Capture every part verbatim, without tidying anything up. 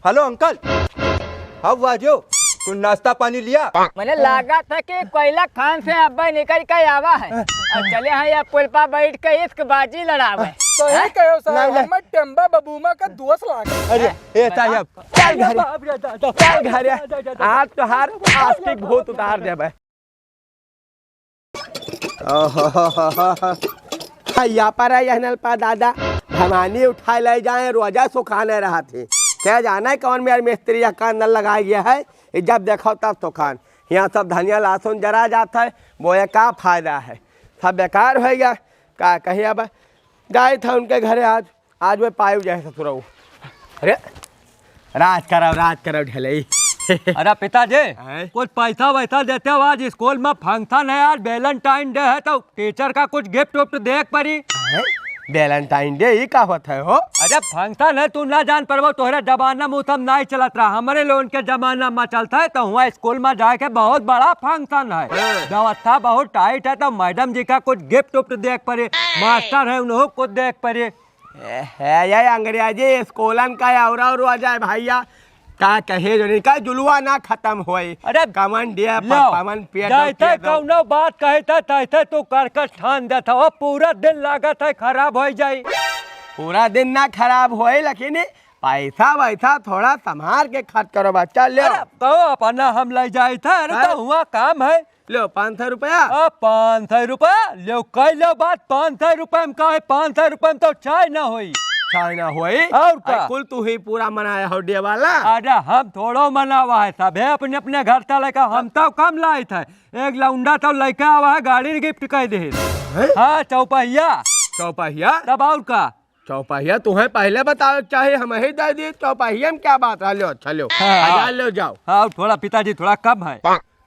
Hello uncle, how are you? तू नाश्ता पानी लिया? मने लागत है कि कोयला खान से अब्बे निकल के आवा है। अब चले हैं या पुल पर बैठ के इश्क बाजी लड़ावे। सही कहो साहब, नहीं, नहीं। हमें टेम्बा बबूमा का दोस्त लागे। अरे, ए साहब, चल घरे, बाप रे दादा। चल घरे। दादा, दादा। आज तोहार आस्तिक भूत उतार देबे। ओहो, हा, या पर है यह नलपा दादा, भवानी उठाए ले जाए, रोजा सुखाने रहत है। क्या जाने कौन मेर मिस्त्री या का नल लगाए गया है, ये जब देखो तब सुखान। यहाँ सब धनिया लहसुन जरा जात है, बोए का फायदा है, सब बेकार होइ गया। का कही अब, जाइत है उनके घरे आज, आज वे पायु जाए ससुरऊ। अरे, राज करव, राज करव ढेलई। अरे पिताजी, हैं? कुछ पैसा वैसा देते हो, आज स्कूल में function है, आज Valentine Day है, तो teacher का कुछ gift विफ्ट देख पड़ी। हैं? Valentine Day, ई का होत है हो? अरे function है, तू ना जान परबो, तोहरे जमाना में उ सब नाहीं चलत रहा, हमरे लोगन के जमाना में चलत है, तो हुआँ स्कूल में जाए के बहुत बड़ा function है। हाँ। व्यवस्था बहुत tight है, तो मैडम जी का कुछ gift विफ्ट देख पड़ी, मास्टर है, उन्हों कुछ देख पड़ी। ए, है ये अंग्रेजी स्कूलन का और, और आ जाए भैया, का कहे जो नहीं, का जुलवा ना खतम होई। अरे, कमन डे पर लो, कमन पिया दो, जाइते पिया दो। कौनो बात कहिते, तैते तू करकट ठान देत हो, पूरा दिन लागत है खराब होइ जाई। पूरा दिन ना खराब होई, लेकिन पैसा वैसा थोड़ा संभार के खर्च करो बच्चा, ले। अरे, तो अपना हम ले जाइत है, अरे, हाँ? तो हुआँ काम है। लो, पाँच सौ रुपया। आ, पाँच सौ रुपया? लो, कई लो बात, पाँच सौ रुपया में का है? पाँच सौ रुपया में तो चाय ना होई। चाय ना होई? और का? आ, कुल तू ही पूरा मनाया हो डे वाला। अरे, हम थोड़ो मनावा है, सभे अपने अपने घर से लेकर, हम तो कम लाइत है। एक लौंडा तो लेके आवा है, गाड़ी gift कर दे। हैं? हाँ, चौपहिया। चौपहिया? तब और का? चौपहिया तुहें पहिले बतावे के चाही, हमहीं दे दी। चौपहिया में क्या बात है? ल्यो, अच्छा ल्यो। हाँ, हजार हाँ। ल्यो जाओ। हाँ, थोड़ा पिताजी, थोड़ा कम है।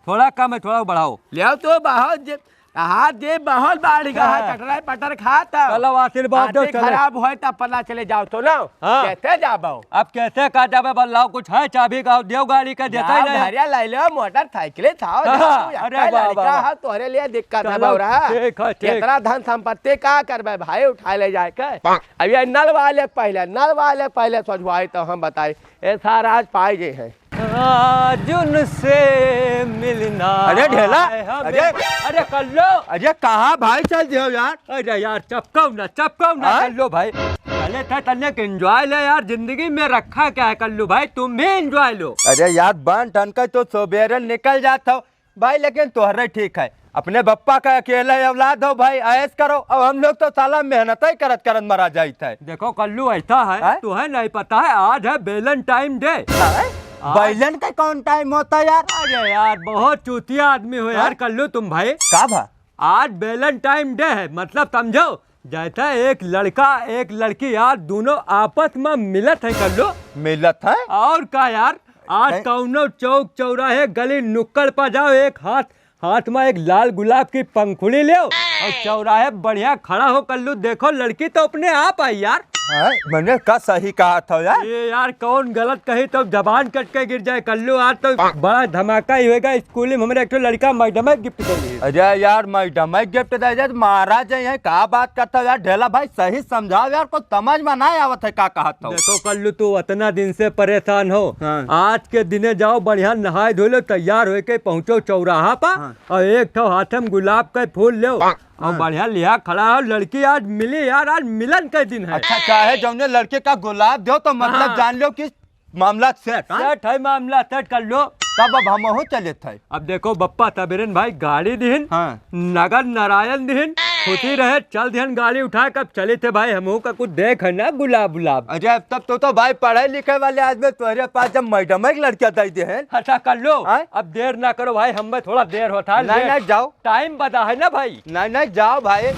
थोड़ा कम है, थोड़ा बढ़ाओ। ल्यो तो बहुत जे-, हाथ जे बहुत बाढ़ गया है, हाँ। कटरा पटर खात है। चलो, आशीर्वाद दो, आदमी चलो। खराब होए तब पता चले जाओ तो ना। हाँ। कैसे जाबो? अब कैसे का जाबे, बल्लाओ कुछ है चाबी का, देव गाड़ी का देता ही जाओ, नहीं। घरिया ले लो, मोटरसाइकिल था, हाँ, जाओ, अरे अरे वाह, लड़का वाह, वाह। है, तोहरे लिए दिक्कत है, चलो, बौरा। ठीक है, ठीक। इतना धन संपत्ति का करबे भाई, उठा ले जाए के। अब ये नल वाले पहले, नल वाले पहले सोचवाई तो हम बताई। ए सार आज पाए गए हैं। आज उनसे मिलना अरे ढेला, है हमें। अरे। अरे कल्लू। अरे कहाँ भाई चल दियो यार? अरे यार, चपकाओ ना, चपकाओ ना हाँ? कल्लू भाई। चले थे तन्ने के enjoy ले यार, जिंदगी में रखा क्या है कल्लू भाई, तुम भी enjoy लो। अरे यार, बन ठन के तो सबेरे निकल जात हो, भाई, लेकिन तोहरे ठीक है, अपने बप्पा का अकेला औलाद हो भाई, ऐश करो। अब हम लोग तो साला मेहनत ही करत करत मरा जाइत है। देखो कल्लू, ऐसा है, हैं? तुहे नहीं पता है, आज है Valentine Day। हैं? आज बैलन का कौन time होता है यार? अरे यार, बहुत चूतिया आदमी हो यार हैं? कल्लू तुम भाई। का भा? आज Valentine Day है, मतलब समझो, जैसा एक लड़का एक लड़की यार दोनों आपस में मिलत है कल्लू। मिलत है? और का यार, आज हैं? कौनो चौक चौराहे गली नुक्कड़ पर जाओ, एक हाथ, हाथ में एक लाल गुलाब की पंखुड़ी लेव और चौराहे बढ़िया खड़ा हो कल्लू, देखो लड़की तो अपने आप आई यार। हैं? मने का सही कहा था यार? ये यार कौन गलत कही तो जबान कट के गिर जाए कल्लू, आज तो बड़ा धमाका ही होएगा। स्कूल में हमरे एक ठो लड़का मैडम है gift कर लिए। अरे यार, मैडम है gift दे दे, महाराज है, का बात करता हो यार? ढेला भाई सही समझाओ यार, कुछ समझ में ना आवत है का कहत हो। देखो कल्लू, तू इतना दिन से परेशान हो, हाँ। आज के दिने जाओ, बढ़िया नहाए धो लो, तैयार होके पहुँचो चौराहा पर हाँ। और एक ठो हाथ में गुलाब का फूल लो और हाँ। बढ़िया लिया खड़ा हो। लड़की आज मिली यार, आज मिलन का दिन है। अच्छा, चाहे जौने लड़के का गुलाब दो तो मतलब हाँ। जान लो कि मामला set, हाँ? Set है, मामला set कर लो। तब अब हमहू चले थे। अब देखो बप्पा, तबेरन भाई गाड़ी दिहिन, हाँ। नगर नारायण दिहिन, खुशी रहे, चल दिहिन गाड़ी उठा के, अब चले थे भाई, हमहू का कुछ देख है ना गुलाब उलाब। अरे अब तब तो, तो भाई पढ़े लिखे वाले आदमी, तोहरे पास जब मैडम एक लड़कियां दे दे हैं। अच्छा कर लो, हाँ? अब देर ना करो भाई, हम में थोड़ा देर होता है, नहीं, लेट। नहीं, जाओ। Time बदा है ना भाई। नहीं, नहीं, जाओ भाई।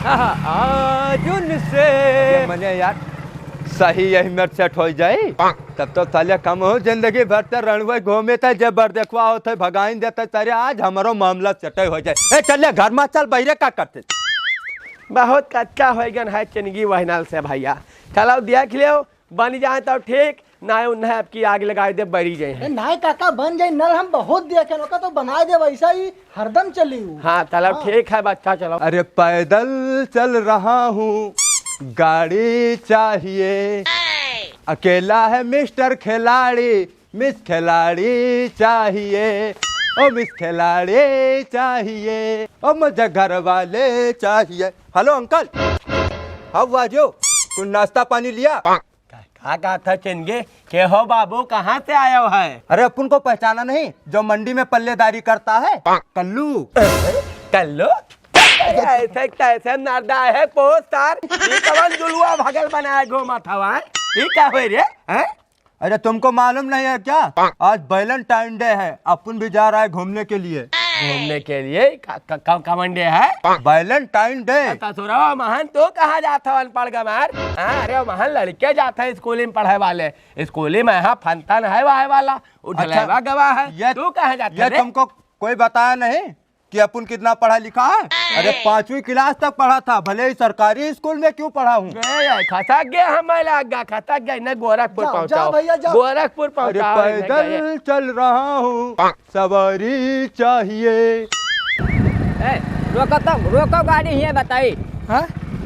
आज उनसे ये मने यार, सही यही मेर set हो जाई। तब तो साले कम हो, जिंदगी भर ते रणवे घूमे थे, जे बर देखवा होते, भगाइन देते, तेरे आज हमरो मामला set हो जाए। ए, चल ले घर में, चल, बहिरे का करते? बहुत कच्चा हो गन है जिंदगी वही नल से भैया। चलो देख लियो, बन जाए तो ठीक, ना उन्हें आपकी आग लगाए दे, बरी जाए ए, हैं। नाय काका, बन जाई नल, हम बहुत देखे, ओका तो बनाए दे वैसा ही, हरदम चली उ। हाँ, चलो हाँ। ठीक है बच्चा, चलो। अरे पैदल चल रहा हूँ, गाड़ी चाहिए। अकेला है मिस्टर खिलाड़ी, मिस खिलाड़ी चाहिए, ओ मिस खिलाड़ी चाहिए, ओ मुझे घर वाले चाहिए। Hello uncle, how are you? कुछ नाश्ता पानी लिया? का, का कहत है चिनगी? के हो बाबू, कहाँ से आयो है? अरे, अपन को पहचाना नहीं, जो मंडी में पल्लेदारी करता है? कल्लू। कल्लू? ऐसे कैसे नरदा है पोस्टर? ये कवन जुलुआ भगल बनाए घूमत हवा है? ये का होय रे? हैं? अरे, तुमको मालूम नहीं है क्या? आज वैलेंटाइन डे है, अपन भी जा रहा है घूमने के लिए। घूमने के लिए? का, का, का, कवन डे है? Valentine day. ससुरवा महन, तू कहाँ जात हो अनपढ़ गमार? हाँ, अरे महन, लड़के जात है स्कूल में पढ़े वाले। स्कूल में यहाँ फंतन है, वाहे वाला, वो अच्छा, ढलेवा गवा है। ये, तू कहाँ जात ये रे? तुमको कोई बताया नहीं कि अपन कितना पढ़ा लिखा है? अरे, पाँचवीं क्लास तक पढ़ा था, भले ही सरकारी स्कूल में क्यों पढ़ा हूँ। ए, खसक गया, हमें लग गया, खसक गया, इन्हें गोरखपुर जाओ, पहुँचाओ। जाओ भैया, जाओ। गोरखपुर अरे, पहुँचाओ इन्हें, पैदल गए। चल रहा हूँ, सवारी चाहिए। ए, रोको तो, रोको गाड़ी, ये बताई। हाँ?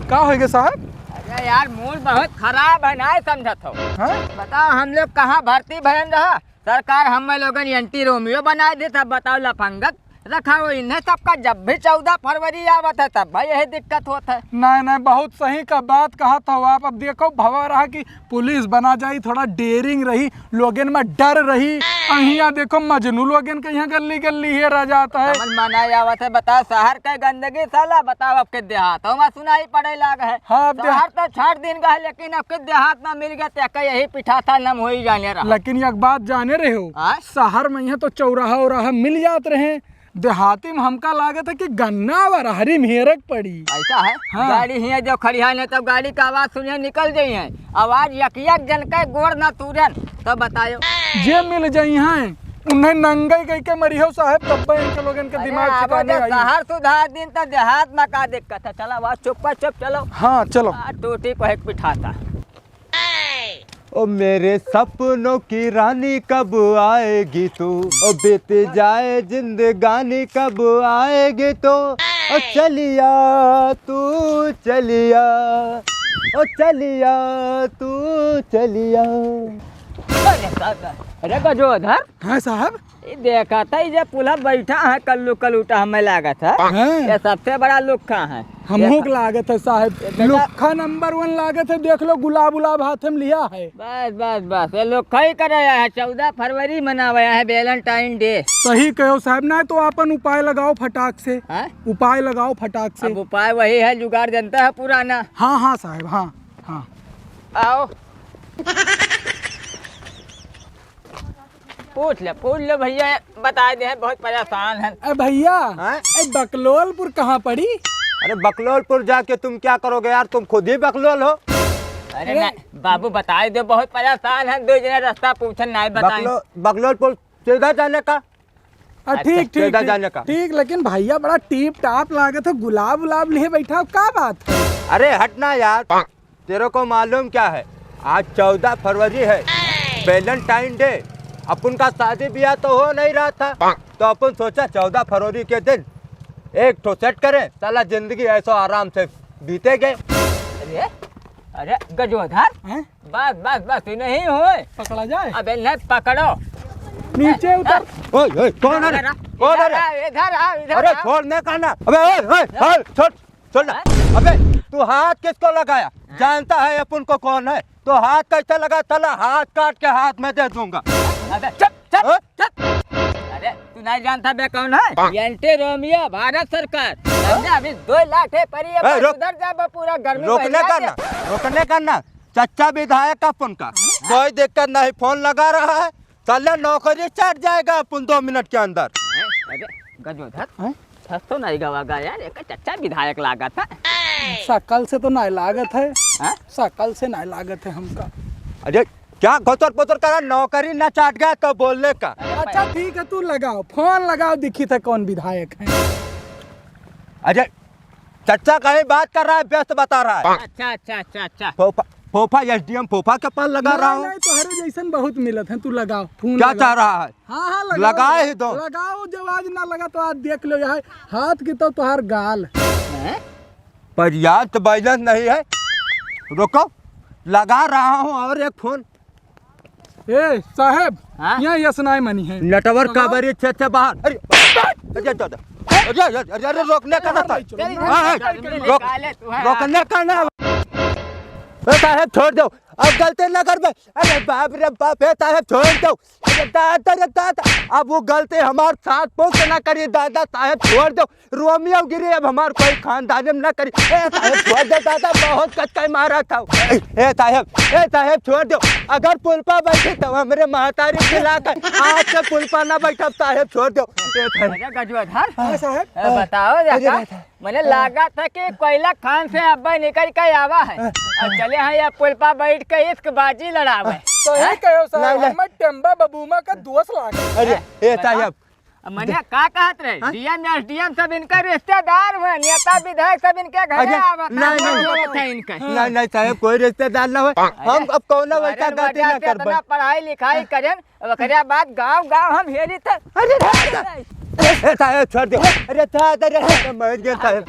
का होइगे साहब? अरे यार, मूड बहुत खराब है, ना समझत हो। हाँ? बताओ, हम लोग कहाँ भर्ती भयन रहा, सरकार हम लोगन एंटी रोमियो बनाए दे, तब बताओ लफंगत रखा हो इन्हें सबका। जब भी चौदह फरवरी आवत है, तब भाई यही दिक्कत होत है। नहीं, नहीं, बहुत सही का बात कहत हो आप। अब देखो, भवा रहा कि पुलिस बना जाई, थोड़ा डेयरिंग रही, लोगन में डर रही। अहिया देखो, मजनू लोगन के यहाँ गल्ली गल्ली हेरा जात है। समझ में नहीं आवत है, बताओ, शहर के गंदगी साला, बताओ, अब के देहात में सुनाई पड़े लाग है। हाँ, अब देहा- शहर तो छाट दिन का है, लेकिन अब के देहात में मिल गया, तो यही पिठा था, नम हो ही जाने रहा। लेकिन एक बात जाने रहे हो, हाँ? शहर में यहाँ तो चौराहा उराहा मिल जात रहे, देहाती में हमका लागत है कि गन्ना और अरहरी में हेरक पड़ी। ऐसा है? हाँ। गाड़ी हियाँ जो खड़ी है, नहीं तो गाड़ी का आवाज सुनिए निकल जाई है। आवाज यक यक जन के गोड़ ना तूरन, तो बतायो। जे मिल जाई हैं, उन्हें नंगई कह के मरियो साहब, तब इनके लोगन के अरे, दिमाग आबो ठिकाने जे आई। शहर सुधार दिन तो देहात में का दिक्कत है? चला, आवाज चुप पर चुप, चलो। हाँ, चलो। आ, टूटी को एक पिठाता। ओ मेरे सपनों की रानी कब आएगी तू, ओ बीत जाए जिंदगानी कब आएगी तू, ओ चलिया तू चलिया, ओ चलिया तू चलिया। अरे गजोधर। हाँ साहब। ई देखत है, ई जे पुलवा बैठा है, कल्लू कलूटा हमें लागत है। हाँ। ये सबसे बड़ा लुक्खा है। हमहू ये के लागत है साहब, ये बेटा लुक्खा नंबर वन लागत है। देख लो, गुलाब उलाब हाथ में लिया है। बस, बस, बस, ये लुक्खा ही करे है। चौदह फरवरी मनावे है, Valentine Day। सही कहो साहब, ना तो आपन उपाय लगाओ फटाक से। हाँ? उपाय लगाओ फटाक से। अब उपाय वही है, जुगाड़ जनता है पुराना। हाँ, हाँ साहब, हाँ, हाँ। आओ। पूछ ले, पूछ ले भैया, बता दे, बहुत परेशान है। ए भैया, हाँ? ए बकलोलपुर कहाँ पड़ी? अरे बकलोलपुर जाके तुम क्या करोगे यार, तुम खुद ही बकलोल हो। अरे अरे ना, बाबू बताए दे, बहुत परेशान है, दो जने रास्ता पूछन नहीं बताए। बकलो-, बकलोलपुर सीधा जाने का। आ, अच्छा, ठीक, ठीक, सीधा ठीक, जाने का। ठीक, लेकिन भैया बड़ा टीप टाप लागत है, गुलाब उलाब लिए बैठा हो, का बात है? अरे हट ना यार, तेरे को मालूम क्या है, आज चौदह फरवरी है, Valentine Day। अपन का शादी ब्याह तो हो नहीं रहा था, तो अपन सोचा चौदह फरवरी के दिन एक ठो सेट करें, साला जिंदगी ऐसो आराम से बीते गए। अरे, अरे गजोधर, हैं? बस, बस, बस, ये नहीं होए। पकड़ा जाए? अबे नहीं पकड़ो। नीचे उतर। ओए, ओए, कौन है रे? इधर आ, कौन है इधर रे? आ, इधर आ, इधर अरे आ। छोड़, नहीं कहना। अबे ओए, ओए, ओए, छोड़। सुन ना, हाँ? अबे, तू हाथ किसको लगाया? हाँ? जानता है अपन को कौन है? तो हाथ कैसे लगा? साला हाथ काट के हाथ में दे दूंगा। अबे, चुप, चुप, हाँ? चुप। अरे, तू नहीं जानता बे कौन है? हाँ। एंटी रोमियो, भारत सरकार। हाँ? समझा? अभी दो लाख है परी, ए, बस रुक। उधर जा, बस पूरा गर्मी रोकने बहिला का दे। ना, रोकने का ना। चच्चा विधायक अपन का। हाँ? कोई दिक्कत नहीं, फोन लगा रहा है। साला नौकरी चढ़ जाएगा अपन दो मिनट के अंदर। अरे, गजोधर, हैं? सच तो नहीं गवा गा यार, एक चच्चा विधायक लागत है। शकल से तो नहीं लागत है। हैं? शकल से नहीं लागत है हमका। अरे, क्या गोतर पोतर करा, नौकरी ना चाट गया तो बोलने का। अच्छा, ठीक है, तू लगाओ, फोन लगाओ, दिखी थे कौन विधायक है। अरे, चच्चा कहीं बात कर रहा है, व्यस्त बता रहा है। अच्छा, अच्छा, अच्छा, अच्छा। फोफा, फोफा, एसडीएम फोफा के पास लगा नहीं, रहा हूँ। नहीं, तोहरे जैसन बहुत मिलत हैं, तू लगाओ, फोन क्या लगाओ। चाह रहा है? हाँ, हाँ, लगाओ, लगाए लगाओ। ही दो। लगाओ, जब आज ना लगा तो आज देख लो, यहाँ हाथ की तो तोहार गाल। हैं? पर यार तो बैलेंस नहीं है, रुको, लगा रहा हूँ और एक फोन। ए, साहेब, हाँ? यहाँ यस नाय मनी है। नेटवर्क का बरी छे, छे बाहर। अरे, अरे, अरे, अरे, अरे, अरे, अरे, रोकने का ना था। चलो, हाँ, हाँ, चलो, रोक, निकाले तू, हाँ। रोकने का ना। ए, साहेब, छोड़ दो। अब गलती ना करबे। अरे, बाप रे बाप, ए, साहेब, छोड़ दो। अरे, दादा रे दादा, अब वो गलती हमार साथ पुश्त ना करी, दादा, साहेब, छोड़ दो। रोमियो गिरी अब हमार कोई खानदान में ना करी। ए साहेब, छोड़ दे दादा, बहुत कचकाई मारा था। ए साहेब, ए साहेब, छोड़ दो। अगर पुल पर बैठी तो हमरे महतारी खिला कर आज से पुल पर ना बैठब साहेब, छोड़ दो। ए साहेब। अरे गजोधर, हाँ साहेब। ए, बताओ अरे जरा, दादा। मने लागत है कि कोयला खान से अब्बा निकल के आवा है। हाँ। और चले हैं या पुल पर बैठ के इश्क बाजी लड़ावे। तो ये कहो साहेब, नहीं, नहीं। हमें टेम्बा बबूमा का दोस्त लागे। अरे, ए बताओ। साहेब, अब मने का कहत रहे? हाँ? डीएम, एसडीएम सब इनका रिश्तेदार हुए, नेता विधायक सब इनके घरे अरे, आवत नहीं, हैं, नहीं। बोलत हैं इनके। नहीं, नहीं साहेब, कोई रिश्तेदार ना हुए। अरे, हम अब कौनो अरे वैसा गलती मजा ना के करबे। इतना पढ़ाई लिखाई करें, अब ओकरे बाद गाँव गाँव हम हेरी थे। अरे, ए, ए, साहेब, छोड़ दो। अरे, था, अरे, मर गया साहेब।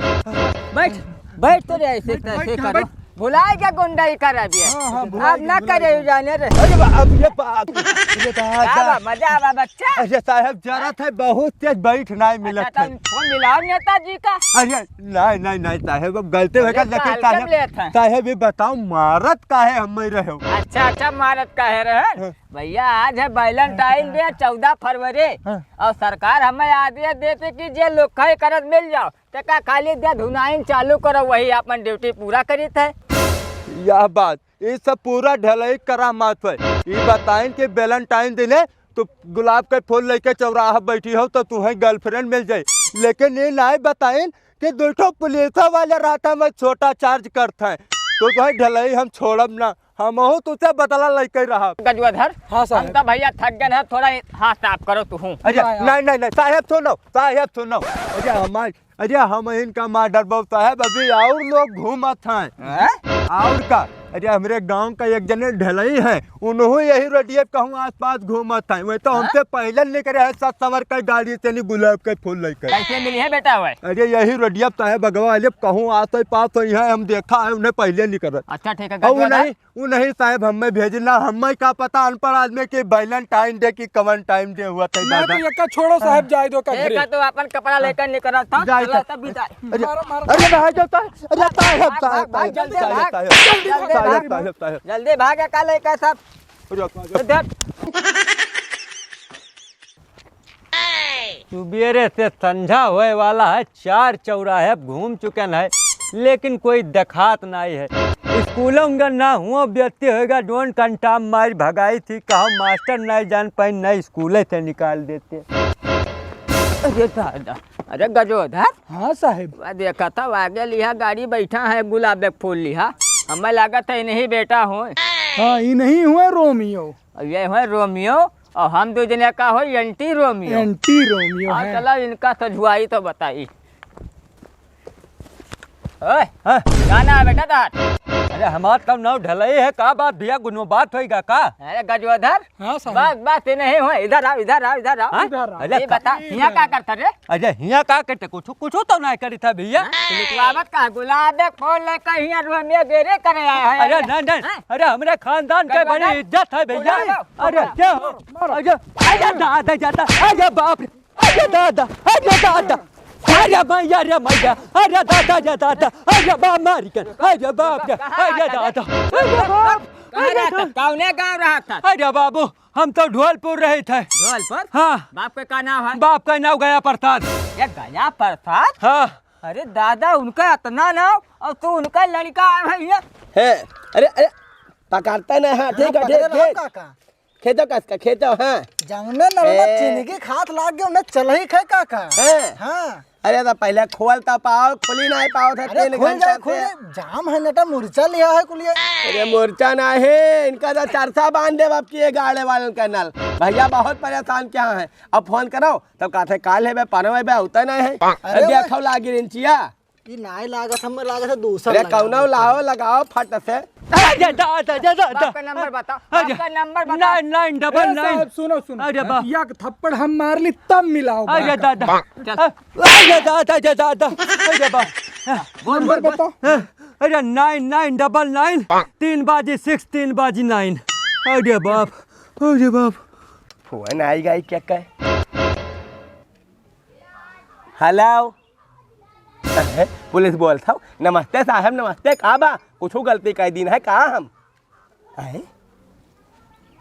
बैठ, बैठ तो रे, ऐसे बैठ, तैसे बैठ, करो। बैठ। भुलाए गया गुंडई कर अभी। हाँ, हाँ, भुलाए अब ना गया, करे भुलाए गया। जाने रे। अरे बा-, अब ये बा-, अरे दादा। क्या बा, मजा आवा बच्चा? अरे साहेब, जरा था बहुत तेज बैठ नहीं मिलत अच्छा, है। तुम फोन मिलाओ नेताजी का। अरे नहीं, नहीं, नहीं साहेब, अब गलती हो गया, अरे लेकिन काल साहेब, कब लेत है? साहेब ये बताओ मारत काहे हमें रहे हो? अच्छा, अच्छा, मारत काहे रहे? हाँ। भैया आज है वैलेंटाइन डे, चौदह फरवरी, हाँ। और सरकार हमें आदेश देते कि जे लोग करत मिल जाओ, ते का खाली दे धुनाइन चालू करो, वही अपन ड्यूटी पूरा करीत है। यह बात, ये सब पूरा ढलई करामात है। ये बताइन कि वैलेंटाइन दिन है, तो गुलाब के फूल लेके चौराहा बैठी हो, तो तुम्हें गर्लफ्रेंड मिल जाए। लेकिन ये नहीं बताइन कि दो ठो पुलिस वाले रहता में छोटा चार्ज करता है, तो तुम्हें ढलई हम छोड़ब ना, हमहू तुझसे बदला लेके रहा। गजोधर, हाँ साहब। हम तो भैया थक गए हैं, थोड़ा हाथ साफ करो तू। अरे हाँ यार। नहीं, नहीं, नहीं, साहेब सुनो, साहेब सुनो। अरे हमारे अरे हम इनका मार डरबो साहेब, अभी और लोग घूमत हैं। हैं? और का? अरे हमरे गांव का एक जने ढलई है, उन्हों यही रोडिये पे कहूँ आसपास घूमत हैं। वह तो हाँ? हमसे पहले निकले हैं, सत सवर का गाड़ी से नहीं, गुलाब के फूल लेकर। कैसे मिली है बेटा वह? अरे यही रोडिये पे साहेब, बगवा वाले कहूँ आस पास तो यहाँ हम देखा है उन्हें पहले निकल रहे। अच्छा ठीक है, और गजोधर। नहीं, उ नहीं साहेब, हमें भेजना, हमें का पता, अनपढ़ आदमी के वैलेंटाइन डे की कवन टाइम डे हुआ था मैं दादा। तो यक्का छोड़ो साहेब, जाए दो का एक घरे। का तो अपन कपड़ा लेकर निकल रहा था, जाए चला था। तब भी जाए। अरे, मारो, मारो। अरे, नहीं जाता, अरे, साहेब, भाग, साहेब, भाग, भाग, साहेब, जल्दी साहेब, भाग। साहेब, जल्दी साहेब, भाग। साहेब, साहेब। जल्दी भाग, का लेकर सब। अरे, तो देख। सुबेरे से संझा होए वाला है, चार चौराहे घूम चुकन है, लेकिन कोई देखात नाई है। स्कूलों का ना हुआ व्यक्ति होएगा, डोन कंटाम मार भगाई थी, कहा मास्टर नहीं जान पाए, नहीं स्कूले से निकाल देते। अरे दादा, अरे गजोधर। हाँ साहेब। वह देखा था, आगे लिहा गाड़ी बैठा है, गुलाब के फूल लिहा। हमें लागत है, इन्हीं बेटा हो। हाँ, इन्हीं हुए रोमियो। अब ये हुए रोमियो, और हम दो जने का हो, एंटी रोमियो। एंटी रोमियो हाँ, है। चला, इनका सझुआई तो बताई। ओए, हाँ। का नाम है बेटा तोहार? अरे, हमार तो नाम ढलई है। का बात भैया, कोनो बात होइगा का? अरे गजोधर, हाँ, साहब। बस, बस, ये नहीं हो, इधर आओ, इधर आओ, इधर आओ। हाँ? इधर आओ। अरे, ये का- बता, यहाँ का करता रे? अरे, हियाँ का करते? कुछ, कुछ तो नहीं करी था भैया। हाँ? तो लिखवावत का? गुलाब के फूल लेकर हियाँ रोमियो गेरे करे आया है। अरे, नहीं, नहीं। हाँ? अरे, हमरे खानदान के गजोधर, बड़ी इज्जत है भैया। बुलाओ, अरे, बुलाओ। क्या हो? मारो, मारो। अरे, अरे, दादा, दादा, अरे, बाप रे। अरे दादा, अरे दादा, अरे मैया रे मैया, अरे दादा रे दादा, अरे बाप मारी कर, अरे बाप रे, अरे दादा, अरे बाप, कहाँ अरे रहता? दादा। कौने गाँव रहता? अरे बाबू, हम तो ढोलपुर रहे थे। ढोलपुर? हाँ। बाप का का नाम है? बाप का नाम गया प्रसाद। ये गया प्रसाद? हाँ। अरे दादा, उनका इतना नाम और तू उनका लड़का है भैया? है। अरे, अरे, पकड़ता नहीं, हाँ, ठीक है, हाँ, ठीक, पकड़े रहो ठीक। काका। खेतो कस का, खेतो, हाँ। जौने नलवा ए। चिनिगी खात लाग गयो, उन्हें चलही खे काका। हैं? हाँ। अरे तो पहले खोल तो पाओ, खुली नहीं पाओ था अरे तीन खुल घंटा जाए, खुल से। जाए। जाम है नेटा, मुर्चा लिया है कुलिया। अरे मुर्चा नहीं, इनका तो चरसा बांध देब अब कि ये गाड़े वालन का नल। भैया बहुत परेशान क्या है, अब फोन करो तब कहते काल है बे, परव है बे, होता नहीं है। अरे अब देखो लागी रिंचिया। ई नाय लागत, हमें लागत है दूसर अरे, लगावत कौनो है। लाओ, लगाओ फट से। अरे, दादा, दादा, दादा। बाप का नंबर बताओ, अरे, बाप का नंबर बताओ। Nine nine double A, nine. साहब, सुनो, सुनो। अरे, बाप। एक थप्पड़ हम मार ली, तब मिलाओ अरे, बाप का। दादा। चल। अरे, दादा, दादा, दादा। अरे, बाप। बोल, नंबर बोल, बोल। बताओ। अरे, नाइन नाइन डबल नाइन, तीन बाजी सिक्स, तीन बाजी नाइन। अरे, बाप। अरे बाप। फोन आई गई क्या कहे? हेलो। अरे, पुलिस बोलत हौ। नमस्ते साहब, नमस्ते। का बा? कुछू गलती कइ दीन है का हम? हैं?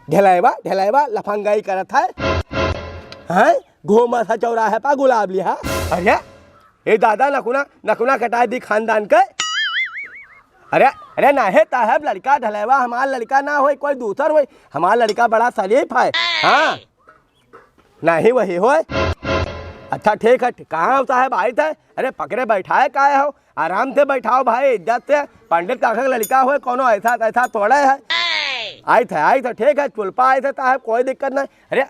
ढलैवा, ढलैवा लफंगाई करत है। हैं? घूमत है चौराहे पा गुलाब लिहा। अरे, ए दादा, नखुना, नखुना कटाइ दी खानदान के। अरे, अरे, नाहीं साहब, लड़िका ढलैवा हमार लड़िका न होई, कोई दूसर होई। हमार लड़िका बड़ा शरीफ है। हाँ। नाहीं वही होय। अच्छा ठीक है, कहाँ हो साहब, आइत है? अरे पकड़े बैठाए काहे हो? आराम से बैठाओ भाई, इज्जत से। पंडित काका के लड़िका होय, कोनो ऐसा तैसा थोड़े है। आइत है, आइत है, ठीक है, चुलपा आइत है साहब, कोई दिक्कत नहीं। अरे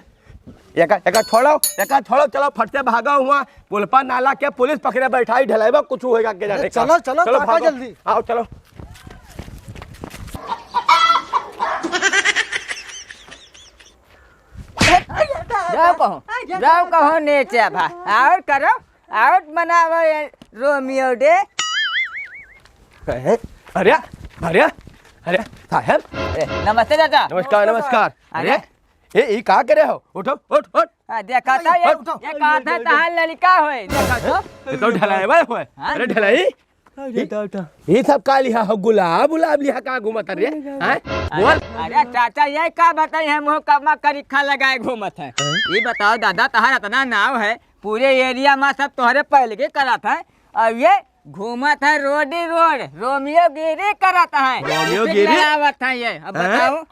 एका, एका छोड़ो, एका छोड़ो, चलो फट से भागो हुआ। पुलपा नाला के पुलिस पकड़े बैठाई, ढलैवा कुछ होएगा के जाने का। चलो, चलो, चलो काका भागो। जल्दी। आओ, चलो। जाओ कहो, जाओ कहो नीचे भा, और करो, और मनावो ये रोमियो डे। अरे, अरे, अरे, अरे, साहब। ए, नमस्ते चाचा। नमस्कार, नमस्कार। अरे। अरे, ए, ई का करे हो? उठो, उठ, उठ। हाँ, देखा था ये, उठो। ये कहा था तहार लड़िका होए, देखा तो। ये तो ढलाई भाई होए। हाँ? अरे ढलाई। अरे, उठा, उठा। ये सब का लिहा हो? गुलाब, गुलाब लिहा का घूमत रे? अरे, हैं? बोल। अरे चाचा, ये का बताई हम, वो कमा करिखा लगाए घूमत है। हैं? ये बताओ दादा, तहार इतना नाव है, पूरे एरिया में सब तोहरे पहले के करत है, और ये घूमत है रोडी रोड, रोमियो गिरी करत है। रोमियो इसी गिरी? लड़ावत है ये। अब हैं? बताओ,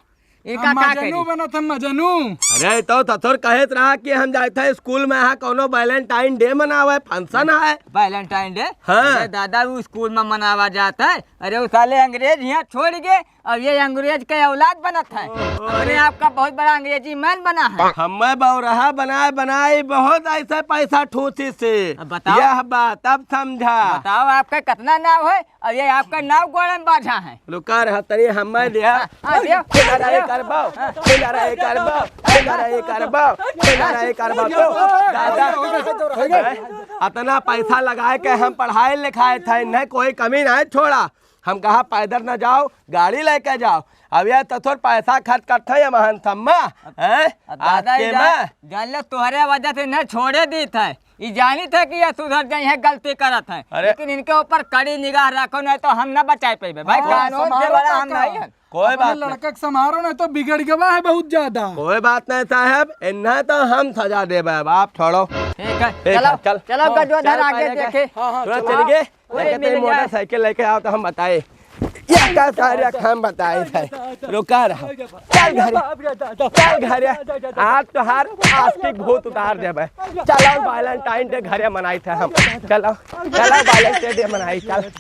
इनका हम का मजनू करी? बनत हम मजनू। अरे तो तथोर कहत रहा कि हम जाइत है स्कूल में, यहाँ कोनो वैलेंटाइन डे मनावे, फंक्शन है। Valentine day? हाँ। अरे दादा, वो स्कूल में मनावा जात है। अरे वो साले अंग्रेज यहाँ छोड़ गए, अब ये अंग्रेज के औलाद बनत है। ओहो, अपने अरे। आप का बहुत बड़ा अंग्रेजी मैन बना है। हमें बौरहा बनाए बनाए बहुत ऐसे पैसा ठूसी से। अब बताओ। यह बात अब समझा। बताओ आपका कितना नाव है? अब ये आपका नाव गोड़न बाझा है। रुका रहा तरी हमें दिया। हाँ, हाँ, दिया। खेला रहे करबो, खेला रहे करबो, खेला रहे करबो, खेला रहे करबो। तो दादा, अतना पैसा लगाए के हम पढ़ाए लिखाए थे, न कोई कमी नहीं छोड़ा। हम कहा पैदल न जाओ, गाड़ी लेके जाओ। अब ये तो थोड़ पैसा खर्च करते हैं महन सम्मा, हैं? अब दादा, आपके ई जान, माँ। जान ले, तोहरे वजह से न छोड़े दी थे। ई जानी थे कि ये सुधर जाई है, गलती करत है। अरे। लेकिन इनके ऊपर कड़ी निगाह रखो, नहीं तो हम न बचा पेबे। भाई, हाँ, कानून से संभालो बड़ा हम काका। नहीं है। कोई अपने बात नहीं। लड़का के संभालो, नहीं तो बिगड़ गवा है बहुत ज्यादा। कोई बात नहीं साहब, इन्हें तो हम सजा देबे, अब आप छोड़ो। ठीक है, ठीक चलो, है, चल। चलो, हाँ, गजोधर चल, आगे पहले देखे। हाँ, हाँ, थोड़ा चलो। चल गए। वही लेके मिल तेरे जाए। मोटरसाइकिल लेके आओ तो हम बताए। ये का सारे हम बताए थे। रुका रहा। चल घरे। चल घरे। आज तोहार आस्तिक भूत उतार देबे। चलो वैलेंटाइन डे घरे मनाई थे हम। चलो, चलो वैलेंटाइन डे मनाई, चल।